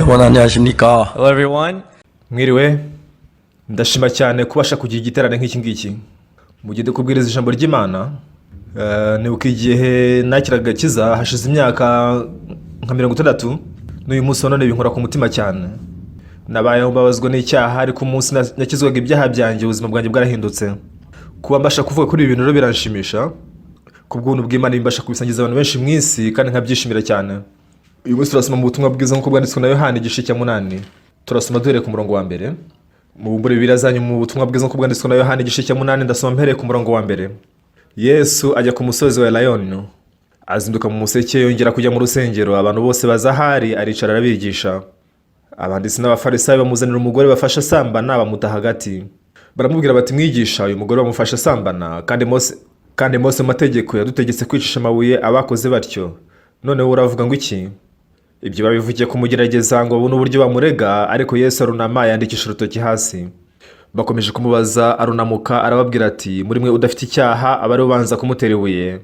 여러분 안녕하십니까? Hello, everyone. Mwiriwe. Ndashima cyane kubasha kugira igiterane nk'iki ngiki mu gihe kubwiriza ijambo ry'Imana. Nibuka igihe nakiraga agakiza, hashize imyaka nka 60. N'uyu munsi wa none binkora ku mutima cyane. Nabayeho mbabazwa n'icyaha, ariko umunsi nakizwaga ibyaha byanjye, ubuzima bwanjye bwarahindutse. Kuba mbasha kuvuga kuri ibi bintu rero biranshimisha. Ku bw'ubuntu bw'Imana mbasha kubisangiza abantu benshi mu isi kandi nkabyishimira cyane. Uyu munsi turasoma mu butumwa bwiza nk'uko bwanditswe na Yohani, igice cya 8. Turasoma duhereye ku murongo wa mbere. Mubumbure Bibiliya zanyu mu butumwa bwiza nk'uko bwanditswe na Yohani, igice cya 8. Ndasoma mpereye ku murongo wa mbere. Yesu ajya ku musozi wa Elayono. Azinduka mu museke, yongera kujya mu rusengero. Abantu bose baza ahari, aricara arabigisha. Abanditsi n'Abafarisayo bamuzanira umugore bafashe asambana, bamuta hagati. Baramubwira bati: "Mwigisha, uyu mugore bamufashe asambana, kandi Mose mu mategeko yadutegetse kwicisha amabuye abakoze batyo. None wowe uravuga ngo iki?" Ibyo babivugiye kumugerageza ngo babone uburyo bamurega. Ariko Yesu arunama, yandikisha urutoki hasi. Bakomeje kumubaza, arunamuka arababwira ati: "Muri mwe udafite icyaha aba ari we ubanza kumutera ibuye."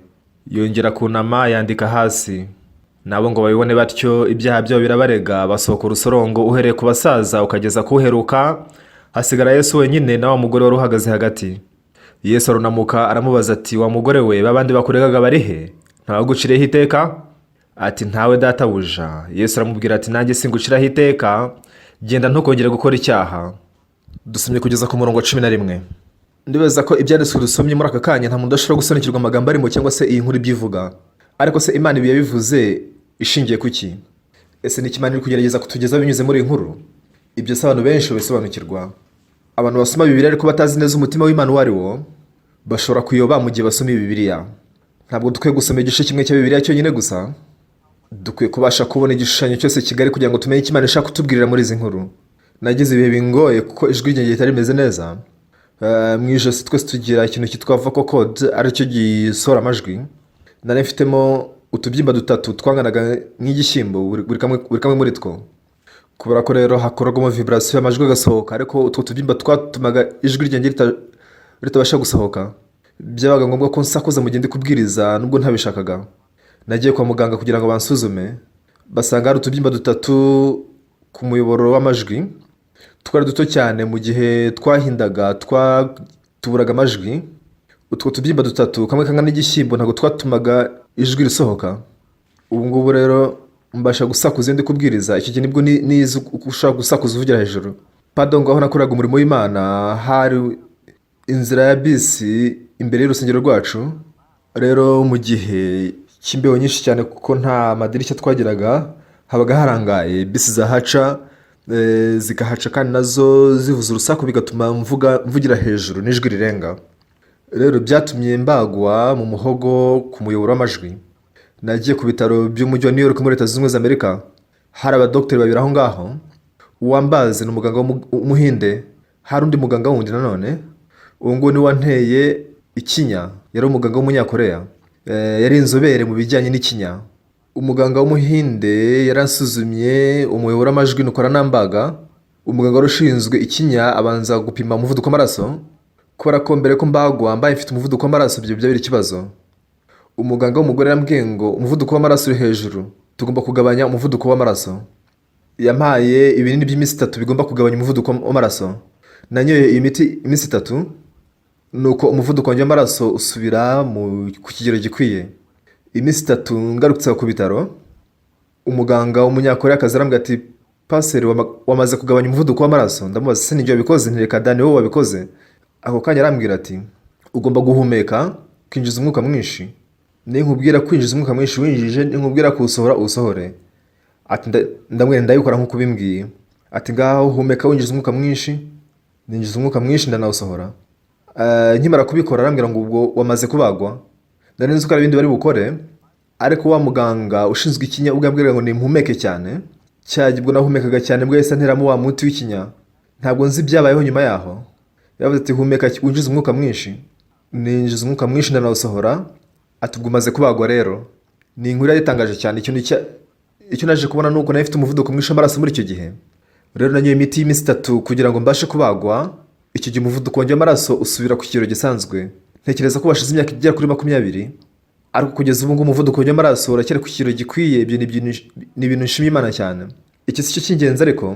Yongera kunama, yandika hasi. Nabo ngo babibone batyo, ibyaha byabo birabarega, basohoka urusorongo, uhereye ku basaza ukageza ku uheruka. Hasigara Yesu wenyine na wa mugore wari uhagaze hagati. Yesu arunamuka aramubaza ati: "Wa mugore we, babandi bakuregaga bari he? Ntawaguciriyeho iteka?" Ati: "Ntawe, databuja." Yesu aramubwira ati: "Nanjye singuciraho iteka. Genda, ntukongere gukora icyaha." Dusomye kugeza ku murongo wa 11. Ndibaza ko ibyanditswe dusomye muri aka kanya nta muntu udashobora gusobanukirwa amagambo arimo cyangwa se iyi nkuru ibyo ivuga. Ariko se Imana ibi yabivuze ishingiye ku ki? Ese ni iki Imana iri kugerageza kutugezaho binyuze muri iyi nkuru? Ibyo si abantu benshi babisobanukirwa. Abantu basoma Bibiliya ariko batazi neza umutima w'Imana uwo ari wo bashobora kuyoba mu gihe basoma iyi Bibiliya. Ntabwo dukwiye gusoma igice kimwe cya Bibiliya cyonyine gusa. Dukwiye kubasha kubona igishushanyo cyose kigari kugira ngo tumenye icyo Imana ishaka kutubwirira muri izi nkuru. Nagize ibihe bingoye kuko ijwi ryanjye ritari rimeze neza. Mu ijosi twese tugira ikintu cyitwa vocal cord, aricyo gisohora amajwi. Nari mfitemo utubyimba dutatu twanganaga nk'igishyimbo buri kamwe muri two. Kubera ko rero hakorwamo vibration, amajwi agasohoka, ariko utwo tubyimba twatumaga ijwi ryanjye ritabasha gusohoka. Byabaga ngombwa ko nsakuza mu gihe ndi kubwiriza, nubwo ntabishakaga. Nagiye kwa muganga kugira ngo bansuzume, basanga hari utubyimba dutatu ku muyoboro w'amajwi. Twari duto cyane, mu gihe twahindaga twatuburaga amajwi. Utwo tubyimba dutatu, kamwe kangana n'igishyimbo, ntabwo twatumaga ijwi risohoka. Ubu ngubu rero mbasha gusakuza iyo ndi kubwiriza. Icyo gihe nibwo nize uko ushobora gusakuza uvugira hejuru. Pardon, aho nakoraga umurimo w'Imana hari inzira ya bisi imbere y'urusengero rwacu. Rero mu gihe cy'imbeho nyinshi cyane, kuko nta madirishya twagiraga, habaga harangaye, bisi zahaca, zikahaca kandi nazo zivuza urusaku, bigatuma mvuga mvugira hejuru n'ijwi rirenga. Rero byatumye mbagwa mu muhogo ku muyoboro w'amajwi. Nagiye ku bitaro by'umujyi wa New York muri Leta Zunze Ubumwe za Amerika. Hari abadogiteri babiri aho ngaho. Uwambaze ni umuganga w'Umuhinde. Hari undi muganga wundi nanone, uwo nguwo niwe wanteye ikinya, yari umuganga w'Umunyakoreya. Yari inzobere mu bijyanye n'ikinya. Umuganga w'Umuhinde yaransuzumye umuyoboro w'amajwi, nuko aranambaga. Umuganga wari ushinzwe ikinya abanza gupima umuvuduko w'amaraso, kubera ko mbere ko mbagwa mbaye mfite umuvuduko w'amaraso. Ibyo byabira ikibazo. Umuganga w'umugore yarambwiye ngo umuvuduko w'amaraso uri hejuru, tugomba kugabanya umuvuduko w'amaraso. Yampaye ibinini by'iminsi 3 bigomba kugabanya umuvuduko w'amaraso. Nanyoye iyi miti iminsi 3, nuko umuvuduko wanjye w'amaraso usubira ku kigero gikwiye. Iminsi 3 ngarutse ku bitaro, umuganga w'Umunyakoreya akaza arambwira ati: "Paseri, wamaze kugabanya umuvuduko w'amaraso." Ndamubaza: "Se nibyo wabikoze?" "Ntireka da, ni wowe wabikoze." Ako kanya arambwira ati: "Ugomba guhumeka, ukinjiza umwuka mwinshi. Ninkubwira kwinjiza umwuka mwinshi winjije, ninkubwira kuwusohora uwusohore." Ati: "Ndamubwira ndabikora nk'uko ubimbwiye." Ati: "Ngaho humeka winjiza umwuka mwinshi." Ninjiza umwuka mwinshi, ndanawusohora. Nkimara kubikora arambwira ngo: "Ubwo wamaze kubagwa." Nari nzi ko hari ibindi bari bukore, ariko wa muganga ushinzwe ikinya ubwo yambwiraga ngo nimpumeke cyane cyajya, ubwo nahumekaga cyane bwo yahise anteramo wa muti w'ikinya. Ntabwo nzi ibyabayeho nyuma yaho. Yavuze ati: "Humeka winjize umwuka mwinshi." Ninjiza umwuka mwinshi, ndanawusohora. Ati: "Ubwo umaze kubagwa." Rero ni inkuru yari itangaje cyane. Icyo naje kubona ni uko nari mfite umuvuduko mwinshi w'amaraso muri icyo gihe. Rero nanyoye imiti y'iminsi 3 kugira ngo mbashe kubagwa. Icyo gihe umuvuduko wanjye w'amaraso usubira ku kigero gisanzwe. Ntekereza ko hashize imyaka igera kuri 20, ariko kugeza ubu ngubu umuvuduko wanjye w'amaraso uracyari ku kigero gikwiye. Ibyo ni ibintu nshima Imana cyane. Iki si cyo cy'ingenzi, ariko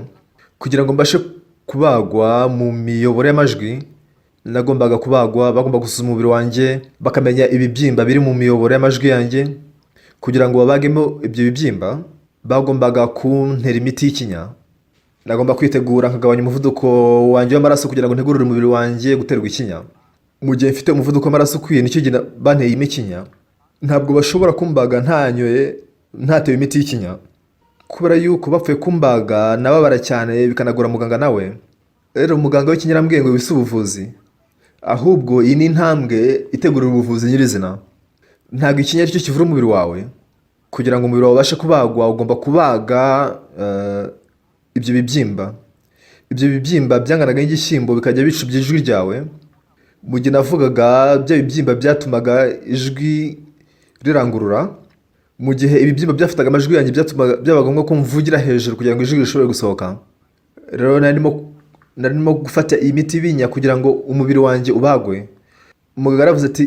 kugira ngo mbashe kubagwa mu miyoboro y'amajwi nagombaga kubagwa, bagomba gusuzuma umubiri wanjye, bakamenya ibibyimba biri mu miyoboro y'amajwi yanjye. Kugira ngo babagemo ibyo bibyimba, bagombaga kuntera imiti y'ikinya. Nagomba kwitegura, nkagabanya umuvuduko wanjye w'amaraso kugira ngo ntegurire umubiri wanjye guterwa ikinya. Mu gihe mfite umuvuduko w'amaraso ukwiye, nicyo gihe banteye ikinya. Ntabwo bashobora kumbaga ntanyoye, ntatewe imiti y'ikinya, kubera yuko bapfuye kumbaga nababara cyane, bikanagora muganga nawe. Rero umuganga w'ikinya arambwiye ngo ibi si ubuvuzi, ahubwo iyi ni intambwe itegurira ubuvuzi nyirizina. Ntabwo ikinya aricyo kivura umubiri wawe. Kugira ngo umubiri wawe ubashe kubagwa, ugomba kubaga ibyo bibyimba. Ibyo bibyimba byanganaga nk'igishyimbo, bikajya bicubya ijwi ryawe. Mu gihe navugaga, bya bibyimba byatumaga ijwi rirangurura. Mu gihe ibibyimba byafataga amajwi yanjye, byatumaga byaba ngombwa ko mvugira hejuru kugira ngo ijwi rishobore gusohoka. Rero narimo gufata iyi miti y'ibinya kugira ngo umubiri wanjye ubagwe. Umuganga yaravuze ati: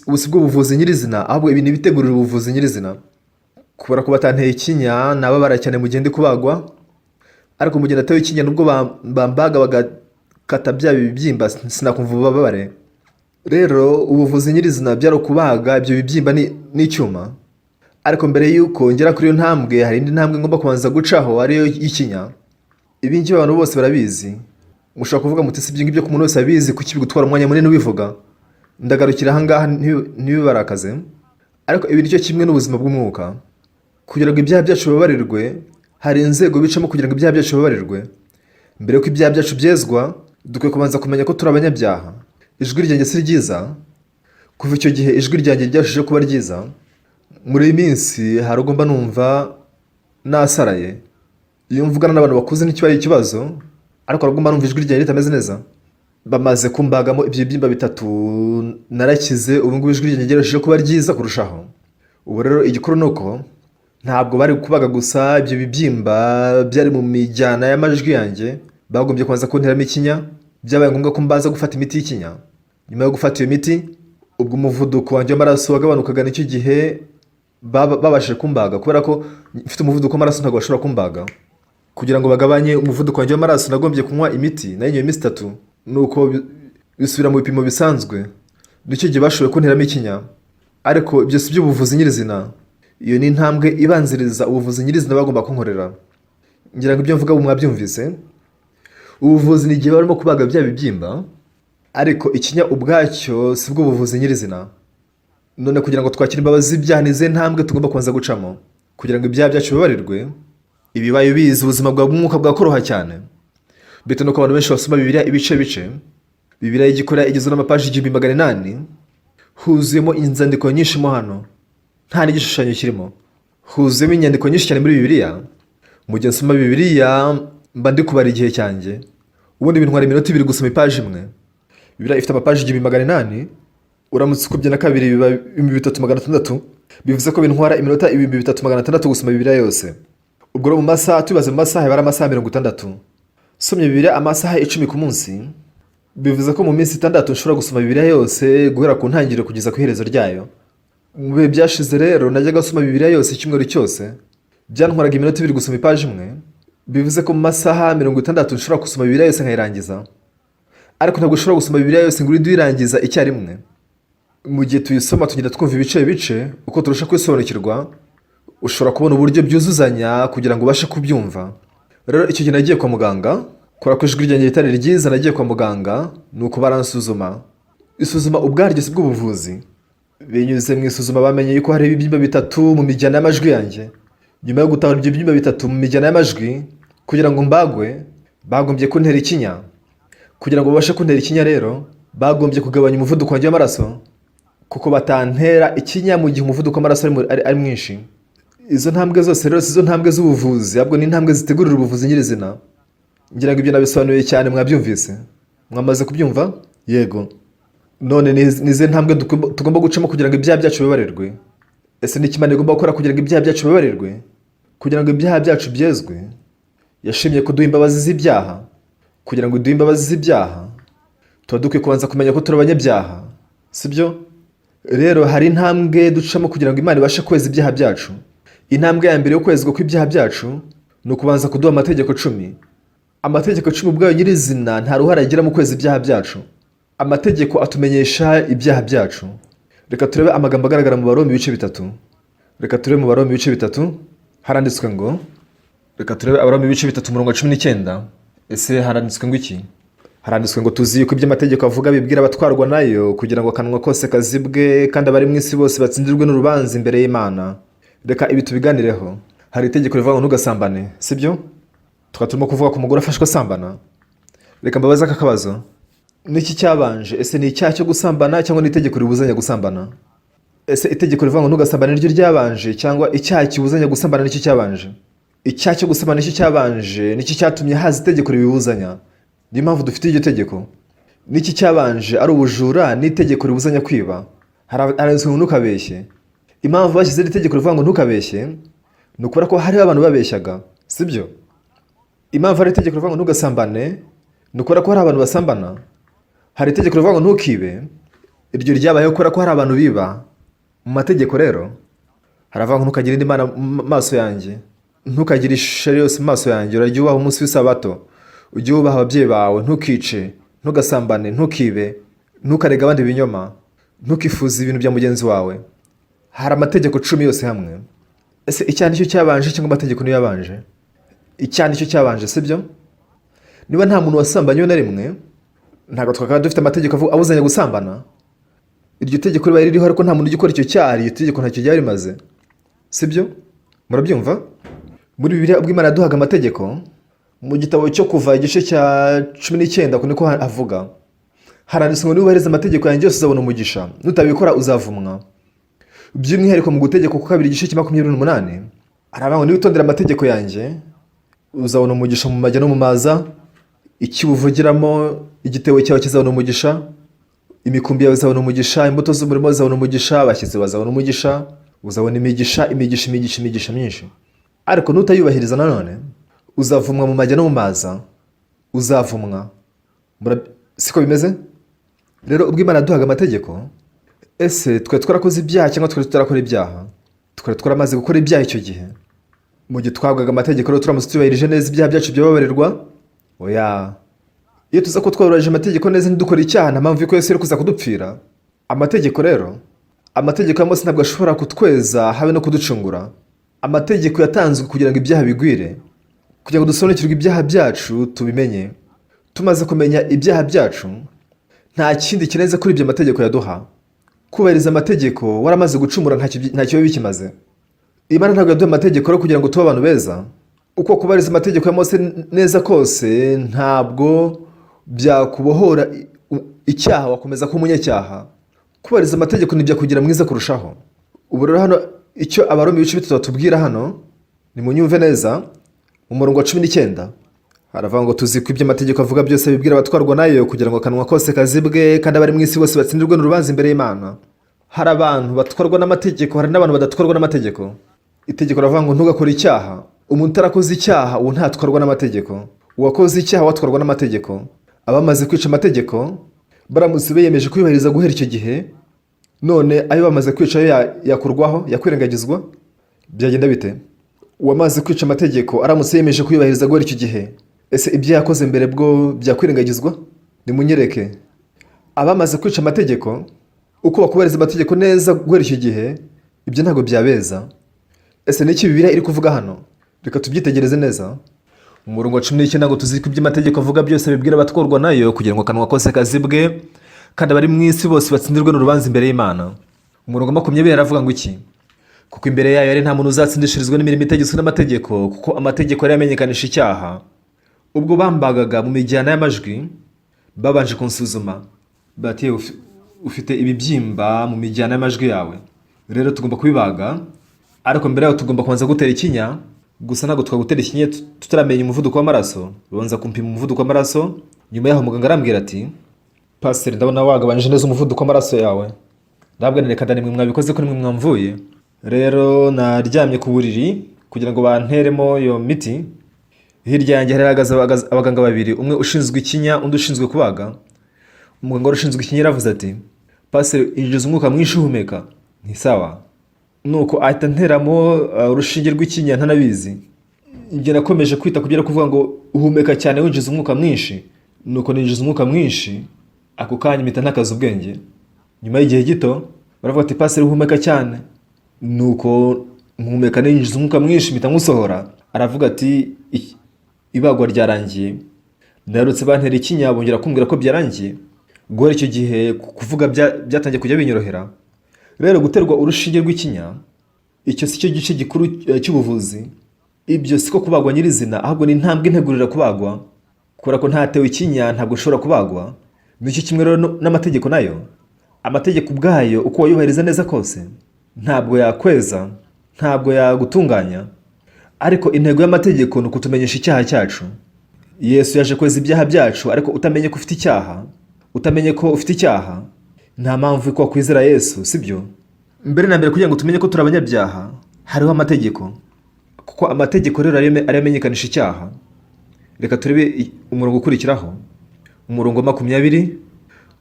"Ubu si bwo buvuzi nyirizina, ahubwo ibi ni ibitegurira ubuvuzi nyirizina." Kubera ko batanteye ikinya, nababara cyane mu gihe ndi kubagwa, ariko mu gihe natewe ikinya, nubwo bambaga bagakata bya bibyimba, sinakumva ububabare. Rero ubuvuzi nyirizina byari ukubaga ibyo bibyimba n'icyuma. Ariko mbere y'uko ngera kuri iyo ntambwe, hari indi ntambwe ngomba kubanza gucaho, ariyo y'ikinya. Ibi ngibi abantu bose barabizi. Mushobora kuvuga muti: "Si ibyo ngibyo ko umuntu wese abizi, kuki bigutwara umwanya munini ubivuga?" Ndagarukira ahangaha, ntibibarakaze. Ariko ibi nicyo kimwe n'ubuzima bw'umwuka. Kugira ngo ibyaha byacu bibabarirwe, hari inzego bicamo kugira ngo ibyaha byacu bibabarirwe. Mbere y'uko ibyaha byacu byezwa, dukwiye kubanza kumenya ko turi abanyabyaha. Ijwi ryanjye si ryiza. Kuva icyo gihe ijwi ryanjye ryarushijeho kuba ryiza. Muri iyi minsi hari ubwo mba numva nasaraye. Iyo mvugana n'abantu bakuze ntikiba ari ikibazo, ariko hari ubwo mba numva ijwi ryanjye ritameze neza. Bamaze kumbagamo ibyo bibyimba bitatu, narakize. Ubu ngubu ijwi ryanjye ryarushijeho kuba ryiza kurushaho. Ubu rero igikuru ni uko ntabwo bari kubaga gusa ibyo bibyimba byari mu mijyana y'amajwi yanjye, bagombye kubanza kunteramo ikinya. Byabaye ngombwa ko mbanza gufata imiti y'ikinya. Nyuma yo gufata iyo miti, ubwo umuvuduko wanjye w'amaraso wagabanukaga, nicyo gihe babashije kumbaga. Kubera ko mfite umuvuduko w'amaraso, ntabwo bashobora kumbaga. Kugira ngo bagabanye umuvuduko wanjye w'amaraso, nagombye kunywa imiti. Nayinyoye iminsi 3, nuko bisubira mu bipimo bisanzwe. Nicyo gihe bashoboye kunteramo ikinya. Ariko ibyo si by'ubuvuzi nyirizina, iyo ni intambwe ibanziriza ubuvuzi nyirizina bagomba kunkorera. Ngira ngo ibyo mvuga ubu mwabyumvise. Ubuvuzi ni igihe barimo kubaga bya bibyimba, ariko ikinya ubwacyo si bwo buvuzi nyirizina. None kugira ngo twakire imbabazi z'ibyaha, ni izihe ntambwe tugomba kubanza gucamo kugira ngo ibyaha byacu bibabarirwe? Ibibaye ubizi, ubuzima bwawe bw'umwuka bwakoroha cyane, bitewe n'uko abantu benshi basoma Bibiliya ibice bice. Bibiliya y'Igikora igizwe n'amapaji 1800, huzuyemo inzandiko nyinshi mo hano, nta n'igishushanyo kirimo. Huzuyemo inyandiko nyinshi cyane muri Bibiliya. Mu gihe nsoma Bibiliya, mba ndi kubara igihe cyanjye. Ubundi bintwara iminota 2 gusoma ipaji imwe. Bibiliya ifite amapaji 1800, uramutse ukubye na kabiri biba 3600. Bivuze ko bintwara iminota 3600 gusoma Bibiliya yose. Ubwo rero mu masaha, tubibaze mu masaha, yaba ari amasaha 60. Somye Bibiliya amasaha 10 ku munsi, bivuze ko mu minsi 6 nshobora gusoma Bibiliya yose guhera ku ntangiriro kugeza ku iherezo ryayo. Mu bihe byashize rero najyaga gusoma Bibiliya yose icyumweru cyose. Byantwaraga iminota 2 gusoma ipaji imwe. Bivuze ko mu masaha 60 nshobora gusoma Bibiliya yose nkayirangiza. Ariko ntabwo ushobora gusoma Bibiliya yose ngo urinde uyirangiza icyarimwe. Mu gihe tuyisoma, tugenda twumva ibice bice. Uko turusha kwisobanukirwa, ushobora kubona uburyo byuzuzanya kugira ngo ubashe kubyumva. Rero icyo gihe nagiye kwa muganga, kubera ko ijwi ryanjye ritari ryiza. Nagiye kwa muganga, nuko baransuzuma. Isuzuma ubwaryo si bw'ubuvuzi. Binyuze mu isuzuma, bamenye yuko hari ibibyimba bitatu mu mijyana y'amajwi yanjye. Nyuma yo gutahura ibyo byimba bitatu mu mijyana y'amajwi, kugira ngo mbagwe bagombye kuntera ikinya. Kugira ngo babashe kuntera ikinya rero, bagombye kugabanya umuvuduko wanjye w'amaraso, kuko batantera ikinya mu gihe umuvuduko w'amaraso ari mwinshi. Izo ntambwe zose rero si zo ntambwe z'ubuvuzi, ahubwo ni intambwe zitegurira ubuvuzi nyirizina. Ngira ngo ibyo nabisobanuye cyane, mwabyumvise, mwamaze kubyumva. Yego. None ni izihe ntambwe tugomba gucamo kugira ngo ibyaha byacu bibabarirwe? Ese ni iki Imana igomba gukora kugira ngo ibyaha byacu bibabarirwe, kugira ngo ibyaha byacu byezwe? Yashimye kuduha imbabazi z'ibyaha. Kugira ngo iduhe imbabazi z'ibyaha, tuba dukwiye kubanza kumenya ko turi abanyabyaha, sibyo? Rero hari intambwe ducamo kugira ngo Imana ibashe kweza ibyaha byacu. Intambwe ya mbere yo kwezwa kw'ibyaha byacu Ni ukubanza kuduha amategeko 10. Amategeko 10 ubwayo nyirizina nta ruhare agira mu kweza ibyaha byacu. Amategeko atumenyesha ibyaha byacu. Reka turebe amagambo agaragara mu Baroma ibice 3. Reka turebe mu Baroma ibice 3, haranditswe ngo, reka turebe Abaroma ibice 3 umurongo wa 19. Ese haranditswe ngo iki? Haranditswe ngo tuzi yuko ibyo amategeko avuga bibwira abatwarwa nayo, kugira ngo akanwa kose kazibwe, kandi abari mu isi bose batsindirwe n'urubanza imbere y'Imana. Reka ibi tubiganireho. Hari itegeko rivuga ngo ntugasambane, sibyo? Tukaba turimo kuvuga ku mugore afashwe asambana. Reka mbabaze aka kabazo: niki cyabanje? Ese ni icyaha cyo gusambana cyangwa ni itegeko ribuzanya gusambana? Ese itegeko rivuga ngo ntugasambane niryo ryabanje, cyangwa icyaha kibuzanya gusambana nicyo cyabanje? Icyaha cyo gusambana nicyo cyabanje, nicyo cyatumye haza itegeko ribibuzanya. Niyo mpamvu dufite iryo tegeko. Niki cyabanje, ari ubujura n'itegeko ribuzanya kwiba? Haranditswe ngo ntukabeshye. Impamvu bashyizeho itegeko rivuga ngo ntukabeshye ni ukubera ko hariho abantu babeshyaga, sibyo? Impamvu hari itegeko rivuga ngo ntugasambane ni ukubera ko hari abantu basambana. Hari itegeko rivuga ngo ntukibe, iryo ryabayeho kubera ko hari abantu biba. Mu mategeko rero haravuga ngo ntukagire indi mana mu maso yanjye, ntukagire ishusho yose mu maso yanjye, urajya wubaha umunsi w'isabato, ujye wubaha ababyeyi bawe, ntukice, ntugasambane, ntukibe, ntukarege abandi ibinyoma, ntukifuze ibintu bya mugenzi wawe. Hari amategeko 10 yose hamwe. Ese icyaha nicyo cyabanje cyangwa amategeko niyo yabanje? Icyaha nicyo cyabanje, sibyo? Niba nta muntu wasambanye na rimwe, ntabwo twakaba dufite amategeko abuzanya gusambana. Iryo tegeko ribaye ririho ariko nta muntu ujya ukora icyo cyaha, iryo tegeko ntacyo ryari rimaze, sibyo? Murabyumva? Muri Bibiliya, ubwo Imana yaduhaga amategeko, mu gitabo cyo Kuva igice cya 19, uku niko havuga. Haranditswe ngo niwubahiriza amategeko yanjye yose uzabona umugisha, nutabikora uzavumwa. By'umwihariko mu Gutegeko kwa Kabiri igice cya 28, haravuga ngo niwitondera amategeko yanjye uzabona umugisha mu majya no mu maza, icyo uvugiramo igitebo cyawe kizabona umugisha, imikumbi yawe izabona umugisha, imbuto z'umurimo zizabona umugisha, abashyitsi bazabona umugisha, uzabona imigisha, imigisha, imigisha, imigisha myinshi. Ariko nutayubahiriza nanone uzavumwa mu majya no mu maza, uzavumwa. Siko bimeze? Rero ubwo Imana yaduhaga amategeko, ese twari twarakoze ibyaha cyangwa twari tutarakora ibyaha? Twari twaramaze gukora ibyaha icyo gihe. Mu gihe twahabwaga amategeko rero, turamutse tuyubahirije neza, ibyaha byacu byababarirwa? Oya. Iyo tuza ko twubahirije amategeko neza ntidukore icyaha, nta mpamvu yuko Yesu yari kuza kudupfira. Amategeko rero, amategeko ya Mose ntabwo ashobora kutweza habe no kuducungura. Amategeko yatanzwe kugira ngo ibyaha bigwire, kugira ngo dusobanukirwe ibyaha byacu, tubimenye. Tumaze kumenya ibyaha byacu, nta kindi kirenze kuri ibyo amategeko yaduha. Kubahiriza amategeko waramaze gucumura ntacyo biba bikimaze. Imana ntabwo yaduha amategeko rero kugira ngo tube abantu beza. Uko kubahiriza amategeko ya Mose neza kose ntabwo byakubohora icyaha, wakomeza kuba umunyacyaha. Kubahiriza amategeko ntibyakugira mwiza kurushaho. Ubu rero hano icyo Abaroma ibice 3 batubwira hano, nimunyumve neza, mu murongo wa 19 haravuga ngo tuzi ko ibyo amategeko avuga byose bibwira abatwarwa nayo, kugira ngo akanwa kose kazibwe, kandi abari mu isi bose batsindirwe n'urubanza imbere y'Imana. Hari abantu batwarwa n'amategeko, hari n'abantu badatwarwa n'amategeko. Itegeko riravuga ngo ntugakore icyaha. Umuntu utarakoze icyaha uwo ntatwarwa n'amategeko. Uwakoze icyaha watwarwa n'amategeko. Abamaze kwica amategeko baramutse biyemeje kuyubahiriza guhera icyo gihe, none ayo bamaze kwica yo yakurwaho, yakwirengagizwa? Byagenda bite? Uwamaze kwica amategeko aramutse yemeje kuyubahiriza guhera icyo gihe, ese ibyo yakoze mbere bwo byakwirengagizwa? Nimunyereke. Abamaze kwica amategeko, uko bakubahiriza amategeko neza guhera icyo gihe, ibyo ntabwo byabeza. Ese ni iki Bibiliya iri kuvuga hano? Reka tubyitegereze neza. Umurongo wa 19 ngo tuzi ko ibyo amategeko avuga byose bibwira abatwarwa nayo, kugira ngo akanwa kose kazibwe, kandi abari mu isi bose batsindirwe n'urubanza imbere y'Imana. Umurongo wa 20 aravuga ngo iki? Kuko imbere yayo ari nta muntu uzatsindishirizwa n'imirimo itegetswe n'amategeko, kuko amategeko yari amenyekanisha icyaha. Ubwo bambagaga mu mijyana y'amajwi, babanje kunsuzuma bati: "Ufite ibibyimba mu mijyana y'amajwi yawe, rero tugomba kubibaga, ariko mbere yaho tugomba kubanza gutera ikinya. Gusa ntabwo twagutera ikinya tutaramenya umuvuduko w'amaraso." Babanza kumpima umuvuduko w'amaraso. Nyuma yaho muganga arambwira ati: "Pasiteri, ndabona wagabanyije neza umuvuduko w'amaraso yawe." Ndabwira: "Reka da, nimwe mwabikoze ko nimwe mwamvuye." Rero naryamye ku buriri kugira ngo banteremo iyo miti. Hirya yanjye hari hahagaze abaganga babiri, umwe ushinzwe ikinya, undi ushinzwe kubaga. Umuganga wari ushinzwe ikinya yaravuze ati: "Pasiteri, injiza umwuka mwinshi uhumeka." Ni sawa. Nuko ahita nteramo urushinge rw'ikinya ntanabizi. Njye nakomeje kwita ku byo ari kuvuga ngo uhumeka cyane, winjiza umwuka mwinshi. Nuko ninjiza umwuka mwinshi, ako kanya mpita ntakaza ubwenge. Nyuma y'igihe gito baravuga ati: "Pasiteri, uhumeka cyane." Nuko mpumeka, ninjiza umwuka mwinshi, mpita nkusohora. Aravuga ati: "Ibagwa ryarangiye." Narutse bantera ikinya, bongera kumbwira ko byarangiye. Guhera icyo gihe kuvuga byatangiye kujya binyorohera. Rero guterwa urushinge rw'ikinya, icyo si cyo gice gikuru cy'ubuvuzi. Ibyo siko kubagwa nyirizina, ahubwo ni intambwe integurira kubagwa. Kubera ko ntatewe ikinya, ntabwo ushobora kubagwa. Nicyo kimwe rero n'amategeko nayo. Amategeko ubwayo, uko wayubahiriza neza kose, ntabwo yakweza, ntabwo yagutunganya. Ariko intego y'amategeko ni ukutumenyesha icyaha cyacu. Yesu yaje kweza ibyaha byacu, ariko utamenye ko ufite icyaha, utamenye ko ufite icyaha, nta mpamvu ko wakwizera Yesu, sibyo? Mbere na mbere, kugira ngo tumenye ko turi abanyabyaha, hariho amategeko, kuko amategeko rero ariyo amenyekanisha icyaha. Reka turebe umurongo ukurikiraho, umurongo wa 20: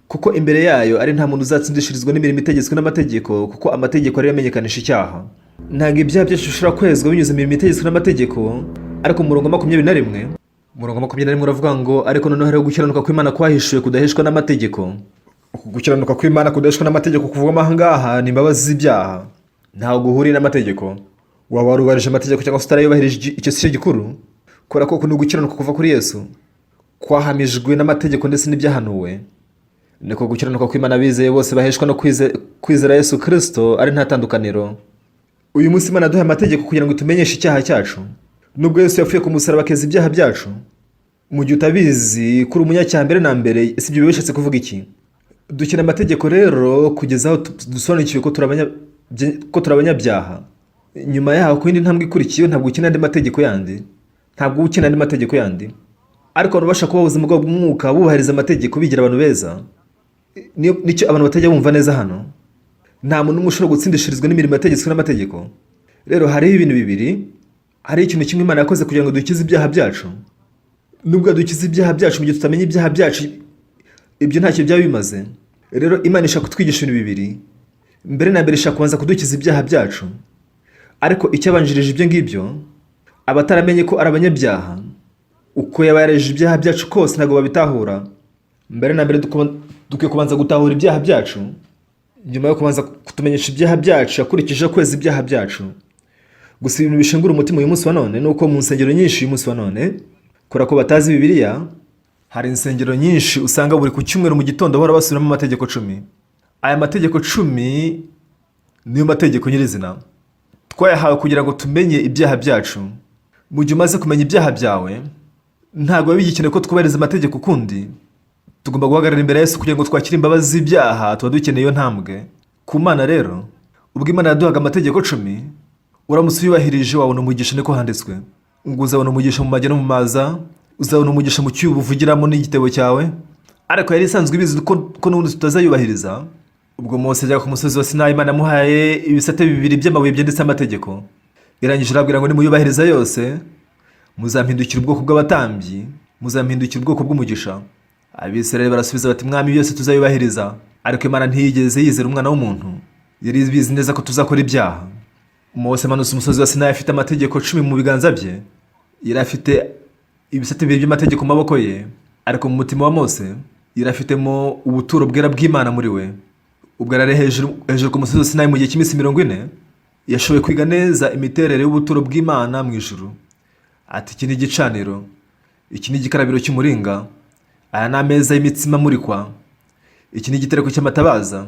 "Kuko imbere yayo ari nta muntu uzatsindishirizwa n'imirimo itegetswe n'amategeko, kuko amategeko ariyo amenyekanisha icyaha." Ntabwo ibyaha byacu bishobora kwezwa binyuze mu mirimo itegetswe n'amategeko. Ariko mu murongo wa 21, umurongo wa 21 uravuga ngo: "Ariko noneho hariho gukiranuka kw'Imana kwahishuwe kudaheshwa n'amategeko." Uku gukiranuka kw'Imana kudaheshwa n'amategeko kuvugwamo aha ngaha ni imbabazi z'ibyaha, ntaho guhuriye n'amategeko. Waba warubahirije amategeko cyangwa se utarayubahirije, icyo si cyo gikuru, kubera ko uku ni ugukiranuka kuva kuri Yesu kwahamijwe n'amategeko ndetse n'ibyahanuwe. Niko gukiranuka kw'Imana bizeye bose baheshwa no kwizera Yesu Kirisito, ari nta tandukaniro. Uyu munsi Imana yaduhaye amategeko kugira ngo tumenyeshe icyaha cyacu. Nubwo Yesu yapfuye ku musaraba akeza ibyaha byacu, mu gihe utabizi kuri umunyacyaha mbere na mbere, si ibyo biba bishatse kuvuga iki? Dukina amategeko rero kugeza aho dusobanukiwe ko turi abanyabyaha. Nyuma yaho, ku yindi ntambwe ikurikiyeho, ntabwo ukina andi mategeko yandi, ntabwo uba ukina andi mategeko yandi. Ariko abantu babasha kuba ubuzima bwabo bw'umwuka bubahiriza amategeko, bigira abantu beza. Nicyo abantu batajya bumva neza hano. Nta muntu n'umwe ushobora gutsindishirizwa n'imirimo yategetswe n'amategeko. Rero hariho ibintu bibiri. Hariho ikintu kimwe Imana yakoze kugira ngo dukize ibyaha byacu. Nubwo dukize ibyaha byacu, mu gihe tutamenya ibyaha byacu, ibyo ntacyo byaba bimaze. Rero Imana ishaka kutwigisha ibintu bibiri. Mbere na mbere, ishaka kubanza kudukiza ibyaha byacu. Ariko icyabanjirije ibyo ngibyo, abataramenye ko ari abanyabyaha, uko yaba yarejeje ibyaha byacu kose, ntabwo babitahura. Mbere na mbere dukwiye kubanza gutahura ibyaha byacu. Nyuma yo kubanza kutumenyesha ibyaha byacu, yakurikijeho kweza ibyaha byacu. Gusa ibintu bishengura umutima uyu munsi wa none ni uko mu nsengero nyinshi uyu munsi wa none, kubera ko batazi Bibiliya, hari insengero nyinshi usanga buri ku cyumweru mu gitondo bahora basubiramo amategeko 10. Aya mategeko 10 niyo mategeko nyirizina. Twayahawe kugira ngo tumenye ibyaha byacu. Mu gihe umaze kumenya ibyaha byawe, ntabwo biba bigikeneye ko twubahiriza amategeko ukundi. Tugomba guhagarara imbere ya Yesu kugira ngo twakire imbabazi z'ibyaha. Tuba dukeneye iyo ntambwe ku Mana. Rero ubwo Imana yaduhaga amategeko 10, uramutse uyubahirije wabona umugisha. Niko handitswe ngo: "Uzabona umugisha mu majya no mu maza, uzabona umugisha mu cyubu uvugiramo n'igitebo cyawe." Ariko yari isanzwe ibizi ko n'ubundi tutazayubahiriza. Ubwo Mose yajyaga ku musozi wa Sinayi, Imana yamuhaye ibisate bibiri by'amabuye byanditseho amategeko. Irangije irabwira ngo: "Nimuyubahiriza yose, muzampindukira ubwoko bw'abatambyi, muzampindukira ubwoko bw'umugisha." Abisirayeli barasubiza bati: "Mwami, byose tuzayubahiriza." Ariko Imana ntiyigeze yizera umwana w'umuntu, yari ibizi neza ko tuzakora ibyaha. Mose amanutse umusozi wa Sinayi afite amategeko 10 mu biganza bye. Yari afite ibisate bibiri by'amategeko mu maboko ye, ariko mu mutima wa Mose yari afitemo ubuturo bwera bw'Imana muri we. Ubwo yari ari hejuru hejuru ku musozi wa Sinayi mu gihe cy'iminsi 40, yashoboye kwiga neza imiterere y'ubuturo bw'Imana mu ijuru. Ati: "Iki ni igicaniro, iki ni igikarabiro cy'umuringa, aya ni ameza y'imitsima amurikwa, iki ni igitereko cy'amatabaza,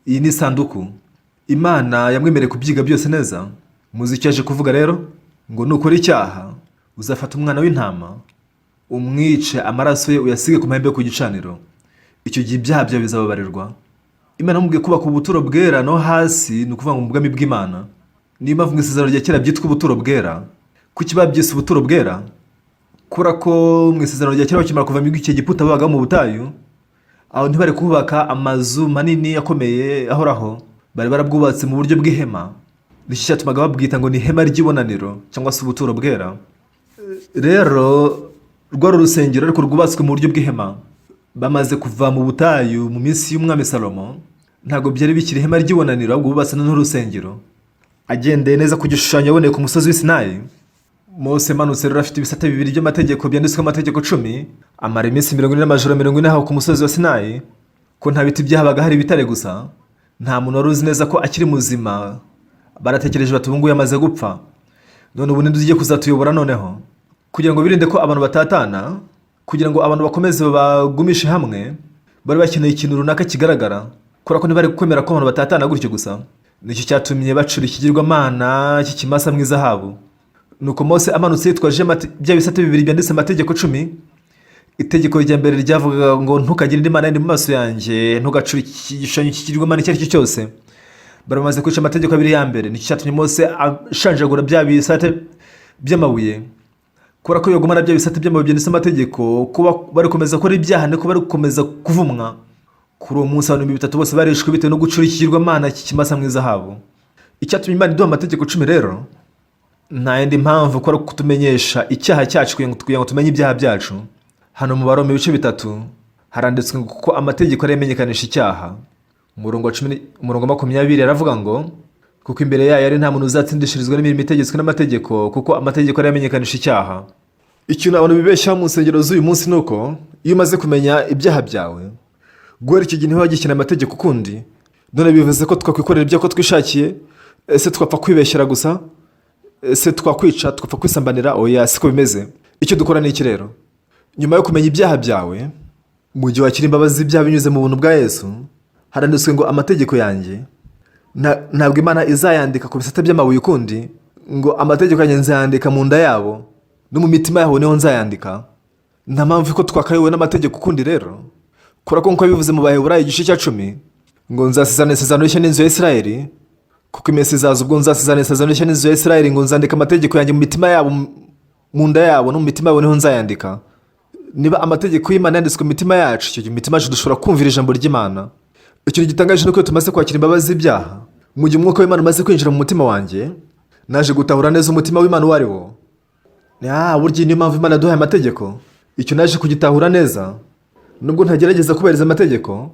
iyi ni isanduku." Imana yamwemereye kubyiga byose neza. Muzi icyo yaje kuvuga rero? Ngo: "Nukora icyaha, uzafata umwana w'intama, umwice, amaraso ye uyasige ku mahembe yo ku gicaniro. Icyo gihe ibyaha byawe bizababarirwa." Imana yamubwiye kubaka ubuturo bwera no hasi, ni ukuvuga ngo mu bwami bw'Imana. Niyo mpamvu mu Isezerano rya Kera byitwa ubuturo bwera. Kuki babyise ubuturo bwera? Kubera ko mu Isezerano rya kera, bakimara kuva mu icyo Egiputa, babaga mu butayu. Aho ntibari kubaka amazu manini akomeye ahoraho, bari barabwubatse mu buryo bw'ihema. Nicyo cyatumaga babwita ngo ni ihema ry'ibonaniro cyangwa se ubuturo bwera. Rero rwari urusengero ariko rwubatswe mu buryo bw'ihema. Bamaze kuva mu butayu mu minsi y'umwami Salomo, ntabwo byari bikiri ihema ry'ibonaniro, ahubwo bubatse n'urusengero. Agendeye neza ku gishushanyo yaboneye ku musozi w'i Sinayi. Mose manutse rero afite ibisate bibiri by'amategeko byanditsweho amategeko 10, amara iminsi 40 n'amajoro 40 aho ku musozi wa Sinayi, ko nta biti byahabaga, hari ibitare gusa. Nta muntu wari uzi neza ko akiri muzima. Baratekereje bati: "Ubu ngubu yamaze gupfa, none ubu ninde ugiye kuzatuyobora?" Noneho kugira ngo birinde ko abantu batatana, kugira ngo abantu bakomeze bagumishe hamwe, bari bakeneye ikintu runaka kigaragara, kubera ko ntibari kwemera ko abantu batatana gutyo gusa. Nicyo cyatumye bacura ikigirwamana cy'ikimasa mu izahabu. Nuko Mose amanutse yitwaje bya bisate bibiri byanditse amategeko 10. Itegeko rya mbere ryavugaga ngo: "Ntukagire indi mana yindi mu maso yanjye, ntugacure igishushanyo cy'ikigirwamana icyo ari cyo cyose." Bari bamaze kwica amategeko abiri ya mbere. Nicyo cyatumye Mose ashanjagura bya bisate by'amabuye, kubera ko yogumana bya bisate by'amabuye byanditse amategeko, kuba bari gukomeza gukora ibyaha niko bari gukomeza kuvumwa. Kuri uwo munsi abantu 3000 bose barishwe bitewe no gucura ikigirwamana cy'ikimasa mu izahabu. Icyatumye Imana iduha amategeko 10 rero nta yindi mpamvu ko ari kutumenyesha icyaha cyacu, kugira ngo tumenye ibyaha byacu. Hano mu Baroma ibice 3 haranditswe ngo: "Kuko amategeko ariyo amenyekanisha icyaha." Umurongo wa 10, umurongo wa 20 aravuga ngo: "Kuko imbere yayo ari nta muntu uzatsindishirizwa n'imirimo itegetswe n'amategeko, kuko amategeko ariyo amenyekanisha icyaha." Ikintu abantu bibeshyaho mu nsengero z'uyu munsi ni uko iyo umaze kumenya ibyaha byawe, guhera icyo gihe ntiwagikeneye amategeko ukundi. None bivuze ko twakwikorera ibyo ko twishakiye? Ese twapfa kwibeshyera gusa? Ese twakwica, twapfa kwisambanira? Oya, siko bimeze. Icyo dukora ni iki rero? Nyuma yo kumenya ibyaha byawe, mu gihe wakira imbabazi z'ibyaha binyuze mu buntu bwa Yesu, haranditswe ngo: "Amategeko yanjye ntabwo Imana izayandika ku bisate by'amabuye ukundi," ngo: "Amategeko yanjye nzayandika mu nda yabo, no mu mitima yabo niho nzayandika." Nta mpamvu ko twakayobowe n'amategeko ukundi rero, kubera ko nk'uko bivuze mu Baheburayo igice cya 10 ngo: "Nzasezerana isezerano rishya n'inzu ya Isirayeli, kuko iminsi izaza ubwo nzasezerana isezerano rishya n'inzu ya Isirayeli, ngo nzandika amategeko yanjye mu mitima yabo, mu nda yabo no mu mitima yabo niho nzayandika." Niba amategeko y'Imana yanditswe mu mitima yacu, icyo gihe mu mitima yacu dushobora kumvira ijambo ry'Imana. Ikintu gitangaje ni uko iyo tumaze kwakira imbabazi z'ibyaha, mu gihe umwuka w'Imana umaze kwinjira mu mutima wanjye, naje gutahura neza umutima w'Imana uwo ari wo. Burya niyo mpamvu Imana yaduhaye amategeko. Icyo naje kugitahura neza, nubwo ntagerageza kubahiriza amategeko,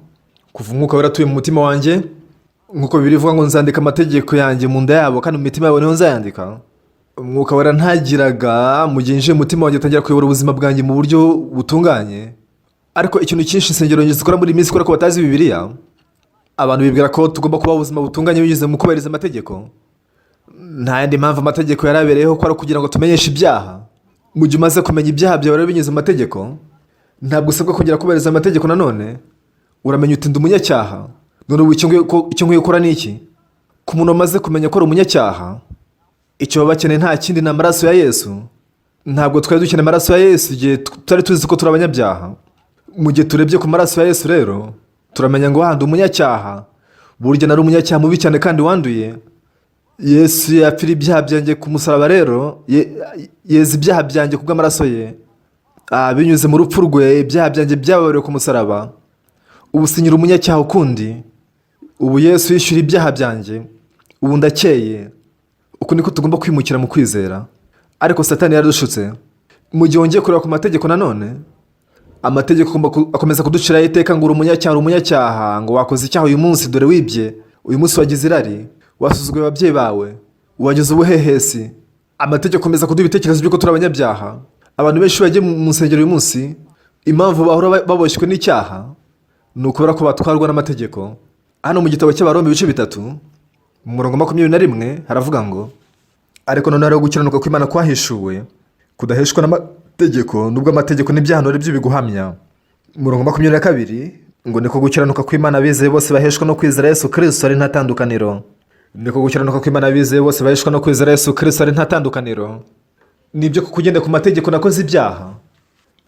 kuva umwuka wera atuye mu mutima wanjye, nk'uko Bibiliya ivuga ngo: "Nzandika amategeko yanjye mu nda yabo, kandi mu mitima yabo niho nzayandika." Umwuka wera ntagiraga mu gihe yinjiye mu mutima wanjye, atangira kuyobora ubuzima bwanjye mu buryo butunganye. Ariko ikintu cyinshi insengero zikora muri iyi minsi, kubera ko batazi Bibiliya, abantu bibwira ko tugomba kubaho ubuzima butunganye binyuze mu kubahiriza amategeko. Nta yindi mpamvu amategeko yari abereyeho ko ari ukugira ngo tumenyeshe ibyaha. Mu gihe umaze kumenya ibyaha byawe rero binyuze mu mategeko, ntabwo usabwa kongera kubahiriza amategeko nanone. Uramenya uti: "Ndi umunyacyaha, none ubu icyo nkwiye gukora ni iki?" Ku muntu wamaze kumenya ko ari umunyacyaha, icyo baba bakeneye nta kindi, ni amaraso ya Yesu. Ntabwo twari dukeneye amaraso ya Yesu igihe tutari tuzi ko turi abanyabyaha. Mu gihe turebye ku maraso ya Yesu rero, turamenya ngo wahandi umunyacyaha, burya nari umunyacyaha mubi cyane kandi wanduye. Yesu yapfira ibyaha byanjye ku musaraba rero, yeza ibyaha byanjye ku bw'amaraso ye. Binyuze mu rupfu rwe, ibyaha byanjye byababariwe ku musaraba. Ubu sinyira umunyacyaha ukundi. Ubu Yesu yishyura ibyaha byanjye, ubu ndakeye. Uku niko tugomba kwimukira mu kwizera. Ariko Satani yaradushutse. Mu gihe wongeye kureba ku mategeko nanone, amategeko akomeza kuduciraho iteka ngo: "Uri umunyacyaha, uri umunyacyaha," ngo: "Wakoze icyaha uyu munsi, dore wibye uyu munsi, wagize irari, wasuzuguye ababyeyi bawe, wagize ubuhehesi." Amategeko akomeza kuduha ibitekerezo by'uko turi abanyabyaha. Abantu benshi bagiye mu nsengero uyu munsi, impamvu bahora baboshywe n'icyaha ni ukubera ko batwarwa n'amategeko. Hano mu gitabo cy'Abaroma ibice 3, mu murongo 21 haravuga ngo: "Ariko noneho hariho gukiranuka kw'Imana kwahishuwe, kudaheshwa n'amategeko, nubwo amategeko n'ibyahanuro ari byo biguhamya." Umurongo 22 ngo: "Niko gukiranuka kw'Imana abizeye bose baheshwa no kwizera Yesu Kirisito, ari nta tandukaniro." Niko gukiranuka kw'Imana abizeye bose baheshwa no kwizera Yesu Kirisito, ari nta tandukaniro. Nibyo, kuko ugenda ku mategeko nakoze ibyaha,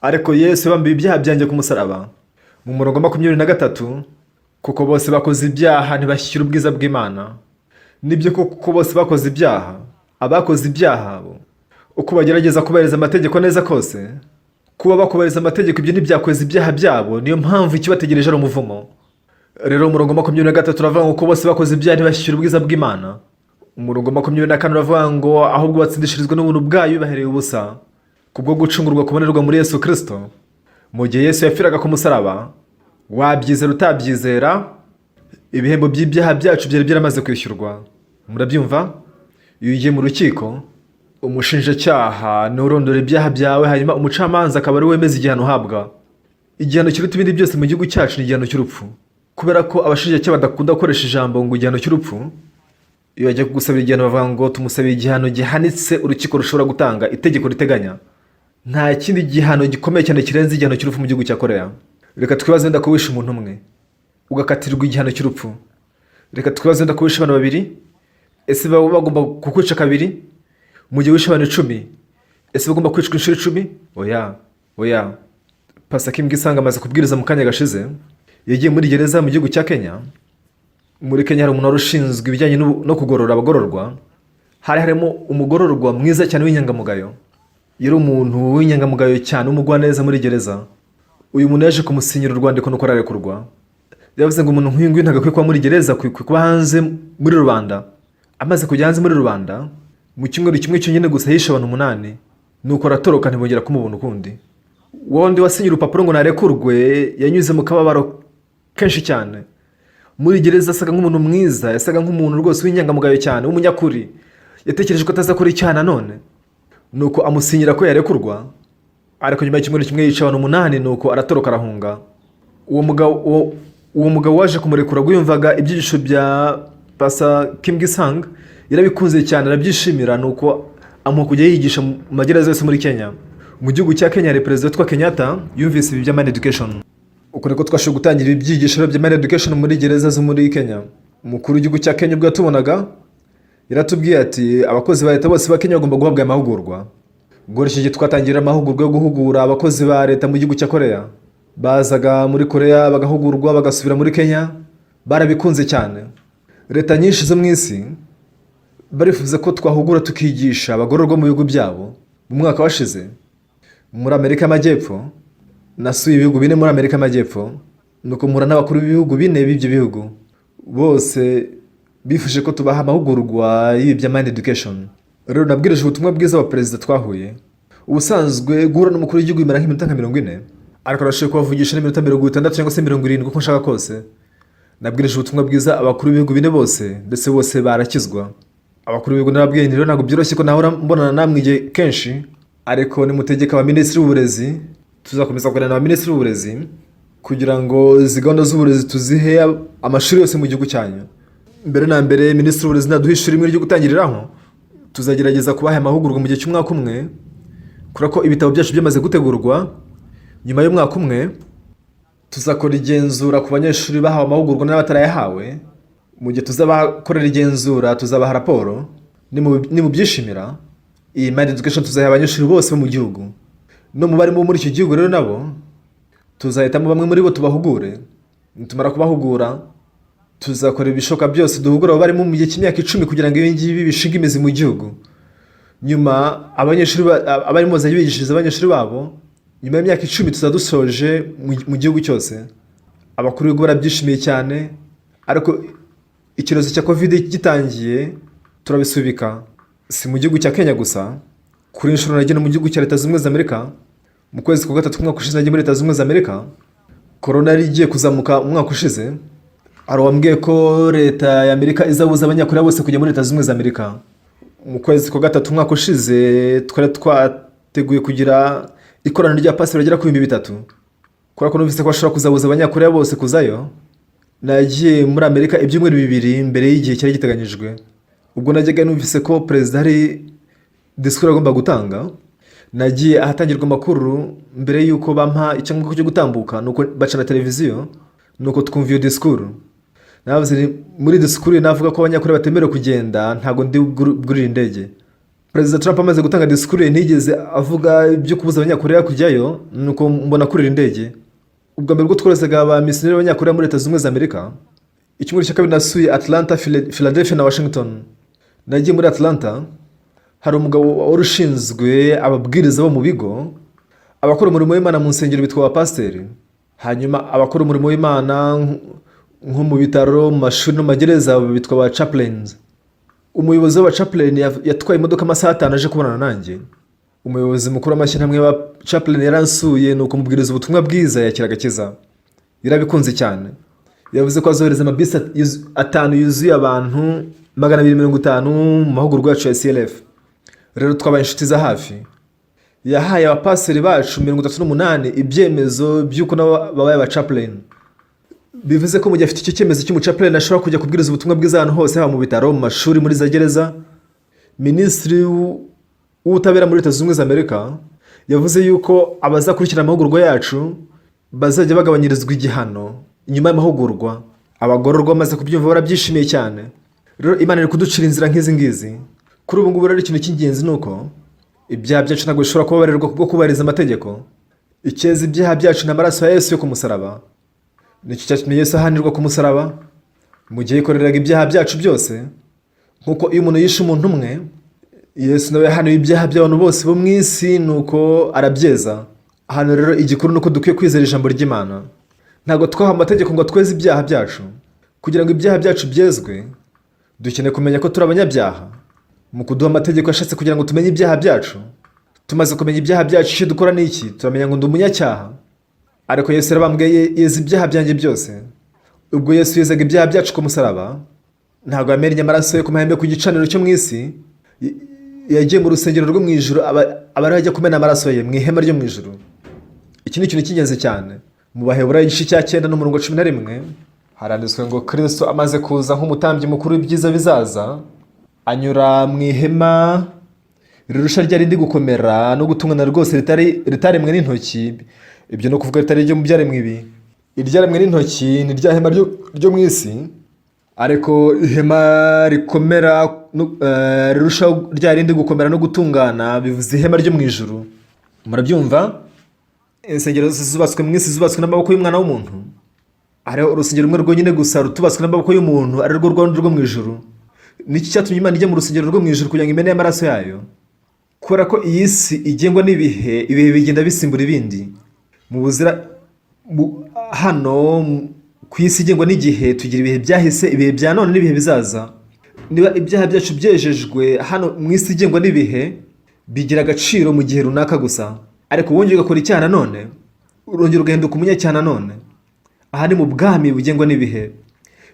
ariko Yesu yabambiye ibyaha byanjye ku musaraba. Mu murongo 23: "Kuko bose bakoze ibyaha, ntibashyira ubwiza bw'Imana." Nibyo koko, bose bakoze ibyaha. Abakoze ibyaha bo, uko bagerageza kubahiriza amategeko neza kose, kuba bakubahiriza amategeko ibyo ntibyakweza ibyaha byabo. Niyo mpamvu ikibategereje ari umuvumo. Rero umurongo 23 uravuga ngo: "Ko bose bakoze ibyaha, ntibashyira ubwiza bw'Imana." Umurongo 24 uravuga ngo: "Ahubwo batsindishirizwa n'ubuntu bwayo bibahereye ubusa, kubwo gucungurwa kubonerwa muri Yesu Kirisito." Mu gihe Yesu yapfiraga ku musaraba, wabyizera utabyizera, ibihembo by'ibyaha byacu byari byaramaze kwishyurwa. Murabyumva? Iyo ugiye mu rukiko Umushinjacyaha ni urondora ibyaha byawe, hanyuma umucamanza akaba ari we wemeza igihano uhabwa. Igihano kiruta ibindi byose mu gihugu cyacu ni igihano cy'urupfu. Kubera ko abashinjacyaha badakunda gukoresha ijambo ngo igihano cy'urupfu, iyo bagiye kugusabira igihano bavuga ngo tumusabira igihano gihanitse urukiko rushobora gutanga, itegeko riteganya. Nta kindi gihano gikomeye cyane kirenze igihano cy'urupfu mu gihugu cya Korea. Reka twibaze wenda ko wishe umuntu umwe, ugakatirwa igihano cy'urupfu. Reka twibaze wenda ko wishe abantu babiri, ese baba bagomba kukwica kabiri? Mu gihe wishe abantu 10, ese bagomba kwicwa inshuro 10? Oya, oya. Pastor Kim Gisanga amaze kubwiriza mu kanya gashize. Yagiye muri gereza mu gihugu cya Kenya. Muri Kenya hari umuntu wari ushinzwe ibijyanye no kugorora abagororwa. Hari harimo umugororwa mwiza cyane w'inyangamugayo. Yari umuntu w'inyangamugayo cyane, w'umugwaneza muri gereza. Uyu muntu yaje kumusinyira urwandiko, nuko ararekurwa. Yavuze ngo umuntu nk'uyu nguyu ntabwo akwiye kuba muri gereza, akwiye kuba hanze muri rubanda. Amaze kujya hanze muri rubanda, mu cyumweru kimwe cyonyine gusa yishe abantu umunani, nuko aratoroka, ntibongera kumubona ukundi. Wundi wasinye urupapuro ngo narekurwe yanyuze mu kababaro kenshi cyane. Muri gereza asaga nk'umuntu mwiza, yasaga nk'umuntu rwose w'inyangamugayo cyane, w'umunyakuri. Yatekereje ko atazakora icyaha nanone, nuko amusinyira ko yarekurwa. Ariko nyuma y'icyumweru kimwe yica abantu umunani, nuko aratoroka, arahunga. Uwo mugabo waje kumurekura ubwo yumvaga ibyigisho bya Pastor Kim Gisang, yarabikunze cyane, arabyishimira, nuko amuha kujya yigisha mu magereza yose muri Kenya. Mu gihugu cya Kenya hari perezida witwa Kenyatta, yumvise ibi bya Mind Education. Uko niko twashoboye gutangira ibi byigisho bya Mind Education muri gereza zo muri Kenya. Umukuru w'igihugu cya Kenya ubwo yatubonaga yaratubwiye ati abakozi ba leta bose ba Kenya bagomba guhabwa aya mahugurwa. Ubwo icyo gihe twatangira amahugurwa yo guhugura abakozi ba leta mu gihugu cya Korea. Bazaga muri Korea bagahugurwa, bagasubira muri Kenya. Barabikunze cyane. Leta nyinshi zo mu isi barifuza ko twahugura, tukigisha abagororwa mu bihugu byabo. Mu mwaka washize muri Amerika y'Amajyepfo nasuye ibihugu bine muri Amerika y'Amajyepfo, nuko mpura n'abakuru b'ibihugu bine b'ibyo bihugu. Bose bifuje ko tubaha amahugurwa y'ibi bya Mind Education. Rero nabwirije ubutumwa bwiza wa perezida twahuye. Ubusanzwe guhura n'umukuru w'igihugu bimara nk'iminota nka 40, ariko nashoboye kubavugisha n'iminota 60 cyangwa se 70, uko nshaka kose. Nabwirije ubutumwa bwiza abakuru b'ibihugu bine bose, ndetse bose barakizwa. Abakuru b'ibihugu narababwiye nti rero ntabwo byoroshye ko nahora mbonana namwe igihe kenshi, ariko nimutegeka abaminisitiri b'uburezi, tuzakomeza kuganira n'abaminisitiri b'uburezi kugira ngo izi gahunda z'uburezi tuzihe amashuri yose mu gihugu cyanyu. Mbere na mbere, minisitiri w'uburezi naduha ishuri rimwe ryo gutangiriraho, tuzagerageza kubaha amahugurwa mu gihe cy'umwaka umwe, kubera ko ibitabo byacu byamaze gutegurwa. Nyuma y'umwaka umwe tuzakora igenzura ku banyeshuri bahawe amahugurwa n'abatarayahawe. Mu gihe tuzabakorera igenzura, tuzabaha raporo. Nimubyishimira, iyi Mind Education tuzayiha abanyeshuri bose bo mu gihugu no mu barimo muri icyo gihugu. Rero nabo tuzahitamo bamwe muri bo tubahugure. Nitumara kubahugura, tuzakora ibishoboka byose duhugura abo barimo mu gihe cy'imyaka 10, kugira ngo ibi ngibi bishinge imizi mu gihugu. Nyuma abanyeshuri abarimu bazajya bigishiriza abanyeshuri babo. Nyuma y'imyaka 10 tuzaba dusoje mu gihugu cyose. Abakuru b'ibihugu barabyishimiye cyane, ariko icyorezo cya Covid gitangiye turabisubika. Si mu gihugu cya Kenya gusa, kuri inshuro nagiye no mu gihugu cya Leta Zunze Ubumwe za Amerika. Mu kwezi kwa gatatu k'umwaka ushize nagiye muri Leta Zunze Ubumwe za Amerika. Korona yari igiye kuzamuka umwaka ushize. Hari uwambwiye ko leta ya Amerika izabuza Abanyakoreya bose kujya muri Leta Zunze Ubumwe za Amerika. Mu kwezi kwa gatatu umwaka ushize twari twateguye kugira ikoraniro rya pasiporo rigera ku 3000. Kubera ko numvise ko bashobora kuzabuza Abanyakoreya bose kuzayo, nagiye muri Amerika ibyumweru 2 mbere y'igihe cyari giteganyijwe. Ubwo najyaga numvise ko perezida hari disikuru agomba gutanga. Nagiye ahatangirwa amakuru mbere y'uko bampa icyangombwa cyo gutambuka, nuko baca na televiziyo, nuko twumva iyo disikuru. Navuze nti, muri disikuru navuga ko Abanyakoreya batemerewe kugenda, ntabwo ndi bwurire indege. Perezida Trump amaze gutanga disikuru ye, ntiyigeze avuga ibyo kubuza Abanyakoreya kujyayo, nuko mbona kurira indege. Ubwa mbere ubwo twoherezaga ba misiyoneri b'Abanyakoreya muri Leta Zunze Ubumwe za Amerika, icyumweru cya kabiri nasuye Atlanta, Philadelphia na Washington. Nagiye muri Atlanta, hari umugabo wari ushinzwe ababwiriza bo mu bigo. Abakora umurimo w'Imana mu nsengero bitwa abapasiteri, hanyuma abakora umurimo w'Imana nko mu bitaro, mu mashuri no mu magereza bitwa ba chaplains. Umuyobozi w'aba chaplain yatwaye imodoka amasaha 5 aje kubonana nanjye. Umuyobozi mukuru w'amashyirahamwe y'aba chaplain yaransuye, nuko mubwiriza ubutumwa bwiza, yakira agakiza. Yarabikunze cyane. Yavuze ko azohereza amabisi atanu yuzuye abantu 250 mu mahugurwa yacu ya CLF. Rero twabaye inshuti za hafi. Yahaye abapasiteri bacu 38 ibyemezo by'uko nabo babaye abachaplain. Bivuze ko mu gihe afite icyo cyemezo cy'umuchaplain, ashobora kujya kubwiriza ubutumwa bwiza ahantu hose, haba mu bitaro, mu mashuri, muri za gereza. Minisitiri w'ubutabera muri Leta Zunze Ubumwe za Amerika yavuze yuko abazakurikirana amahugurwa yacu bazajya bagabanyirizwa igihano nyuma y'amahugurwa. Abagororwa bamaze kubyumva barabyishimiye cyane. Rero Imana iri kuducira inzira nk'izi ngizi. Kuri ubu ngubu rero, ikintu cy'ingenzi ni uko ibyaha byacu ntabwo bishobora kubabarirwa kubwo kubahiriza amategeko. Icyeza ibyaha byacu ni amaraso ya Yesu yo ku musaraba. Nicyo cyatumye Yesu ahanirwa ku musaraba mu gihe yikoreraga ibyaha byacu byose. Nk'uko iyo umuntu yishe umuntu umwe, Yesu nawe yahaniwe ibyaha by'abantu bose bo mu isi, nuko arabyeza. Hano rero igikuru ni uko dukwiye kwizera ijambo ry'Imana. Ntabwo twahawe amategeko ngo tweze ibyaha byacu. Kugira ngo ibyaha byacu byezwe, dukeneye kumenya ko turi abanyabyaha. Mu kuduha amategeko, yashatse kugira ngo tumenye ibyaha byacu. Tumaze kumenya ibyaha byacu, icyo dukora ni iki? Turamenya ngo ndi umunyacyaha, ariko Yesu yarabambwe yeza ibyaha byanjye byose. Ubwo Yesu yezaga ibyaha byacu ku musaraba, ntabwo yamennye amaraso ye ku mahembe ku gicaniro cyo mu isi. Yagiye mu rusengero rwo mu ijuru, aba ariho ajya kumena amaraso ye mu ihema ryo mu ijuru. Iki ni ikintu cy'ingenzi cyane. Mu Baheburayo igice cya 9 n'umurongo 11 haranditswe ngo: "Kirisito amaze kuza nk'umutambyi mukuru w'ibyiza bizaza, anyura mu ihema rirusha rya rindi gukomera no gutungana rwose, ritaremwe n'intoki." Ibyo ni ukuvuga ritari iryo mu byaremwe ibi. Iryaremwe n'intoki ni rya hema ryo mu isi, ariko ihema rikomera rirushaho rya rindi gukomera no gutungana, bivuze ihema ryo mu ijuru. Murabyumva? Insengero zose zubatswe mu isi zubatswe n'amaboko y'umwana w'umuntu. Hariho urusengero rumwe rwonyine gusa rutubatswe n'amaboko y'umuntu, ari rwo rwanda rwo mu ijuru. Niki cyatumye Imana ijya mu rusengero rwo mu ijuru kugira ngo imene amaraso yayo? Kubera ko iyi si igengwa n'ibihe, ibihe bigenda bisimbura ibindi mu buzira. Hano ku isi igengwa n'igihe, tugira ibihe byahise, ibihe bya none n'ibihe bizaza. Niba ibyaha byacu byejejwe hano mu isi igengwa n'ibihe, bigira agaciro mu gihe runaka gusa, ariko wongeye ugakora icyaha nanone, urongera ugahinduka umunyacyaha nanone. Aha ni mu bwami bugengwa n'ibihe.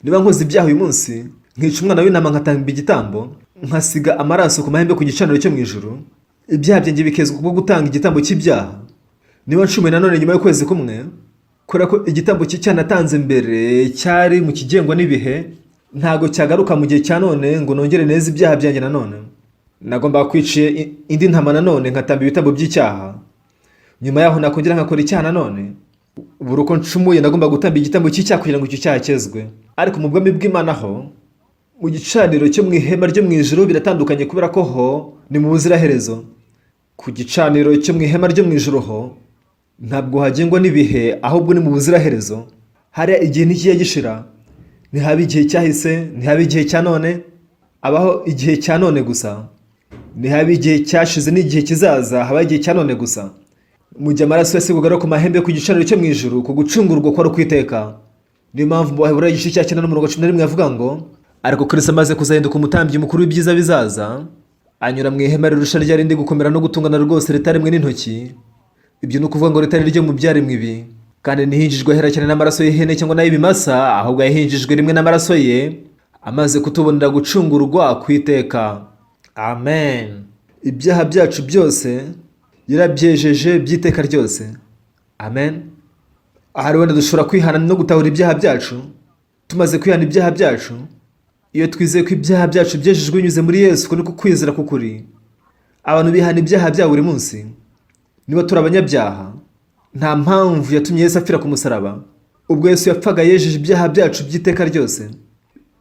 Niba nkoze ibyaha uyu munsi, nkica umwana w'intama, nkatamba igitambo, nkasiga amaraso ku mahembe ku gicaniro cyo mu ijuru, ibyaha byanjye bikezwa kubwo gutanga igitambo cy'ibyaha. Niba ncumuye nanone nyuma y'ukwezi kumwe, kubera ko igitambo cy'icyaha natanze mbere cyari mu kigengwa n'ibihe, ntabwo cyagaruka mu gihe cya none ngo nongere neza ibyaha byanjye nanone. Nagombaga kwica indi ntama nanone, nkatamba ibitambo by'icyaha. Nyuma yaho nakongera nkakora icyaha nanone. Buri uko ncumuye nagomba gutamba igitambo cy'icyaha kugira ngo icyo cyaha cyezwe. Ariko mu bwami bw'Imana ho, mu gicaniro cyo mu ihema ryo mu ijuru, biratandukanye, kubera ko ho ni mu buziraherezo. Ku gicaniro cyo mu ihema ryo mu ijuru ho ntabwo hagengwa n'ibihe, ahubwo ni mu buziraherezo. Hariya igihe ntikijya gishira. Ntihaba igihe cyahise, ntihaba igihe cya none, abaho igihe cya none gusa. Ntihaba igihe cyashize n'igihe kizaza, habaho igihe cya none gusa. Mu gihe amaraso yasigwaga ku mahembe ku gicaniro cyo mu ijuru, ku gucungurwa kwari ukwiteka. Niyo mpamvu mu Baheburayo igice cya 9 n'umurongo 11 yavuga ngo: "Ariko Kristo amaze kuzahinduka umutambyi mukuru w'ibyiza bizaza, anyura mu ihema rirusha rya rindi gukomera no gutungana rwose, ritaremwe n'intoki." Ibyo ni ukuvuga ngo ritari ryo mu byaremwe ibi. "Kandi ntihinjijwe ahera cyane n'amaraso y'ihene cyangwa n'ay'ibimasa, ahubwo yahinjijwe rimwe n'amaraso ye, amaze kutubonera gucungurwa ku iteka." Amen. Ibyaha byacu byose yarabyejeje by'iteka ryose. Amen. Ahari wenda dushobora kwihana no gutahura ibyaha byacu. Tumaze kwihana ibyaha byacu, iyo twizeye ko ibyaha byacu byejejwe binyuze muri Yesu, uko niko kwizera k'ukuri. Abantu bihana ibyaha byabo buri munsi. Niba turi abanyabyaha, nta mpamvu yatumye Yesu apfira ku musaraba. Ubwo Yesu yapfaga, yejeje ibyaha byacu by'iteka ryose.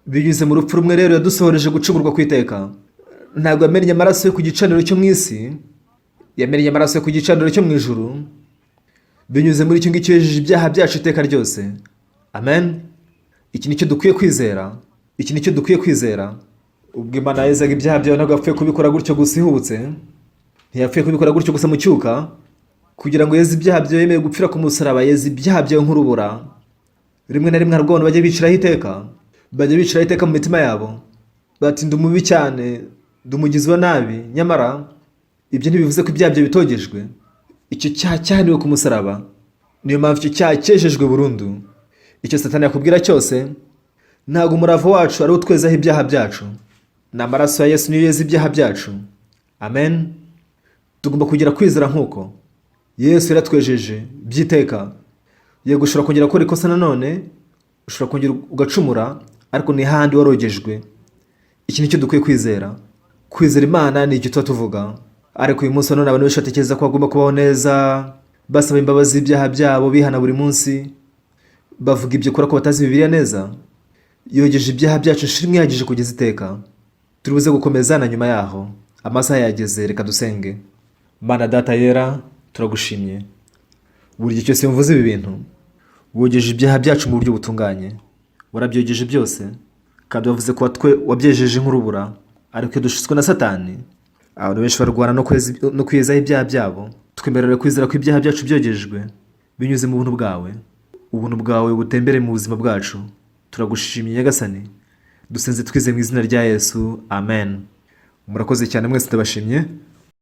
Binyuze mu rupfu rumwe rero yadusohoreje gucungurwa ku iteka. Ntabwo yamennye amaraso yo ku gicaniro cyo mu isi, yamennye amaraso yo ku gicaniro cyo mu ijuru. Binyuze muri icyo ngicyo yejeje ibyaha byacu iteka ryose. Amen. Iki nicyo dukwiye kwizera, iki nicyo dukwiye kwizera. Ubwo Imana yezaga ibyaha byawe, ntabwo yapfuye kubikora gutyo gusa ihubutse, ntiyapfuye kubikora gutyo gusa mu cyuka. Kugira ngo yeze ibyaha byawe, yemeye gupfira ku musaraba, yeza ibyaha byawe nk'urubura. Rimwe na rimwe hari ubwo abantu bajya biciraho iteka, bajya biciraho iteka mu mitima yabo, bati: "Ndi umubi cyane, ndi umugizi wa nabi." Nyamara ibyo ntibivuze ko ibyaha byawe bitogejwe. Icyo cyaha cyahaniwe ku musaraba. Niyo mpamvu icyo cyaha cyejejwe burundu. Icyo Satani yakubwira cyose, ntabwo umurava wacu ari utwezaho ibyaha byacu. Ni amaraso ya Yesu niyo yeza ibyaha byacu. Amen. Tugomba kugira kwizera nk'uko Yesu yaratwejeje by'iteka. Yego, ushobora kongera gukora ikosa nanone, ushobora kongera ugacumura, ariko ni hahandi warogejwe. Iki nicyo dukwiye kwizera. Kwizera Imana ni icyo tuba tuvuga. Ariko uyu munsi wa none abantu benshi batekereza ko bagomba kubaho neza, basaba imbabazi z'ibyaha byabo, bihana buri munsi. Bavuga ibyo kubera ko batazi Bibiliya neza. Yogeje ibyaha byacu inshuro imwe ihagije kugeza iteka. Turi buze gukomeza na nyuma yaho. Amasaha yageze, reka dusenge. Mana Data yera, turagushimye. Buri gihe cyose mvuze ibi bintu, wogeje ibyaha byacu mu buryo butunganye. Warabyogeje byose, kandi wavuze ko wabyejeje nk'urubura. Ariko iyo dushutswe na Satani, abantu benshi barwana no kwiyezaho ibyaha byabo. Twemerera kwizera ko ibyaha byacu byogejwe binyuze mu buntu bwawe. Ubuntu bwawe butembere mu buzima bwacu. Turagushimiye Nyagasani. Dusenze twize mu izina rya Yesu, amen. Murakoze cyane mwese, ndabashimye.